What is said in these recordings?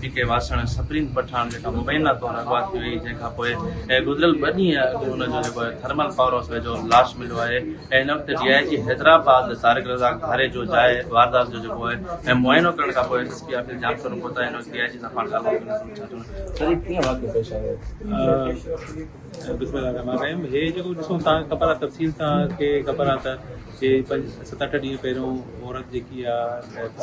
P ڪي واسڻ سپرين پٺاڻ جيڪا مبينا طور اغوا ٿي وئي جنهن کان پوء گذريل ٻه ڏينهن اڳ ان جو جيڪو آهي ٿرمل پاور هائوس ويجهو لاش مليو آهي ۽ هن وقت ڊي I جي حيدرآباد طارق رزاق ڌاريجو جاء واردات جو جيڪو آهي معائنو ڪرڻ کان پوء S S P office Jamshoro پهتا هن وقت ڊي I جي سان پاڻ ڳالهه ٻولهه ڪنداسين ڇا چوڻ سر هي ڪيئن واقعو پيش آيو؟ بسم الله الرحمٰن الرحيم هي جيڪو ڏسو تان خبر آ تفصيل تان کي خبر آ ته هي پنج ست اٺ ڏينهن پهريون عورت جيڪي آ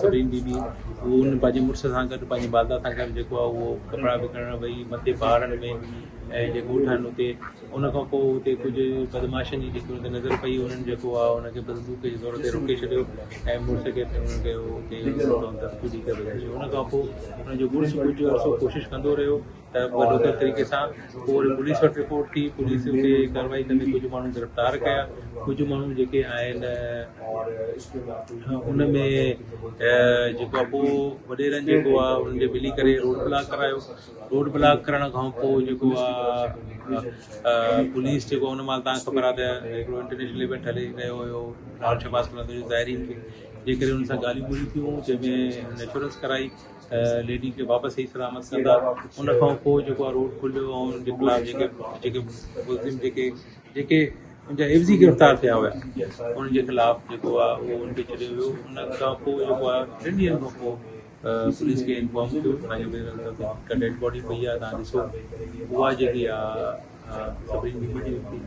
سبرين بي بي هو ان پنهنجي مڙس سان گڏ پنهنجي والده سان گڏ جيڪو آ اهو ڪپڙا وڪڻڻ وئي مٿي پهاڙن ۾ ۽ جي ڳوٺ آهن اتي ان کان پوء اتي ڪجهه بدمعاشن جي جيڪي ان تي نظر پئي انهن جيڪو آ ان کي بندوق جي زور تي روڪي ڇڏيو ۽ مڙس کي انهن کي اتي ڌمڪيون ڏئي ڪري ڀڄائي ڇڏيو ان کان پوء ان جو مڙس ڪجهه عرصو ڪوشش ڪندو رهيو ته لوڪل طريقي سان پوء وري پوليس وٽ رپورٽ ٿي پوليس اتي ڪارروائي ڪندي ڪجهه ماڻهو گرفتار ڪيا ڪجهه ماڻهو جيڪي آهن ان ۾ جيڪو آهي پوء وڏيرن جيڪو آهي انهن کي ملي ڪري روڊ بلاڪ ڪرايو روڊ بلاڪ ڪرڻ کان پوء جيڪو آهي پوليس جيڪو ان مهل تان خبر آهي ته هڪڙو انٽرنيشنل ايونٽ هلي رهيو هيو لال شهباز قلندر جو زائرين کي جي ڪري انهن سان ڳالهيون ٻولهيون ٿيون جنهن ۾ هن اشورنس ڪرائي ته ليڊي کي واپس صحيح سلامت ڪندا ان کان پوء جيڪو آهي روڊ کليو ۽ ان جي خلاف جيڪي جيڪي ملزم جيڪي جيڪي ان جا عيوضي گرفتار ٿيا هيا انهن جي خلاف جيڪو آهي اهو ان کي ڇڏيو ويو ان کان پوء جيڪو آهي ٽن ڏينهن کان پوء پوليس کي انفارم ٿيو هڪ ڊيڊ باڊي پئي آهي تان ڏسو اها جيڪي آهي سڀني جي ملي ٿي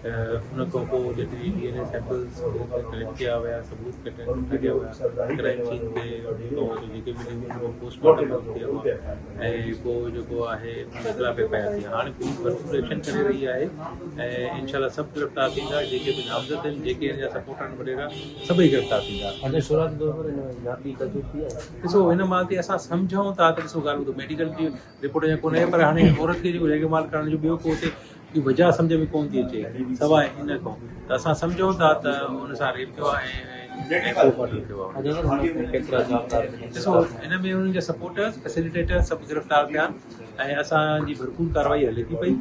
ته ان کان پوء جڏهن ڊي اين اي سيمپلز ڪليڪٽ ڪيا ويا ثبوت ڪٺا ڪيا ويا ڪرائم سين تي جيڪي ملي ان جو پوسٽ مارٽم ٿيو ۽ پوء جيڪو آهي ان جي خلاف ايف I R ٿي هاڻي پوليس ڀرپور ايڪشن ڪري رهي آهي ۽ انشاء الله سڀ گرفتار ٿيندا جيڪي به نامزد آهن جيڪي ان جا سپورٽر آهن وڏيرا سڀئي گرفتار ٿيندا. اچا شروعاتي طور پر ان ۾ ذاتي تجربي ٿي آهي. ڏسو هن مهل تي اسان سمجهون ٿا ته ڏسو ڳالهه ٻڌو ميڊيڪل جي رپورٽ اڃا ڪونه آئي پر هاڻي عورت کي جيڪو يرغمال ڪرڻ جو ٻيو ڪو اتي ٻي وجهه سمجهه ۾ ڪونه ٿي اچي سواء ان کان ته اسان سمجهون ٿا ته ان سان ريپ ٿيو آهي ۽ ڪو مرڊر ٿيو آهي. ڏسو ان ۾ انهن جا سپورٽرز فيسليٽيٽرز سڀ گرفتار ٿيا آهن ۽ اسان جي ڀرپور ڪارروائي هلي ٿي پئي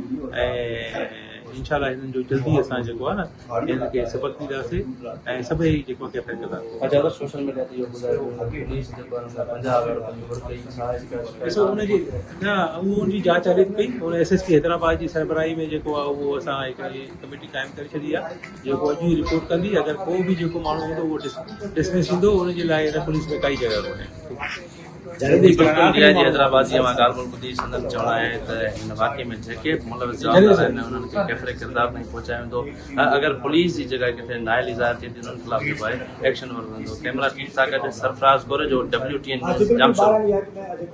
۽ انشاء الله هنن جو جلدي اسان جيڪو آهي نه هنن کي سبق ڏينداسين ۽ سڀئي جيڪو ڪيفر ڪنداسين. اچا ته سوشل ميڊيا تي اهو ٻڌايو ويو ته پوليس جيڪو آهي ان کان 50 هزار رپين جي گهر ڪئي ڇا اهڙي ڪا شڪايت ڏسو ان جي نه اهو ان جي جاچ هلي ٿي پئي ان ايس ايس پي حيدرآباد جي سربراهي ۾ جيڪو آهي اهو اسان هڪڙي ڪميٽي قائم ڪري ڇڏي آهي جيڪو اڄ ئي رپورٽ ڪندي اگر ڪو به جيڪو ماڻهو هوندو اهو ڊسمس ٿيندو ان جي لاء هن پوليس ۾ ڪائي جڳهه ڪونهي. جي بلڪل ڊي I جي حيدرآباد جي اوهان ڳالهه ٻولهه ٻڌي سندن چوڻ آهي ته هن واقعي ۾ جيڪي به ملوث جوابدار آهن انهن کي ڪيفر ڪردار تائين پهچايو ويندو اگر پوليس جي جڳهه ڪٿي نااهلي ظاهر ٿئي ٿي انهن خلاف جيڪو آهي ايڪشن ورتو ويندو ڪئميرا ٽيم سان گڏ Sarfraz Korejo W T N news Jamshoro.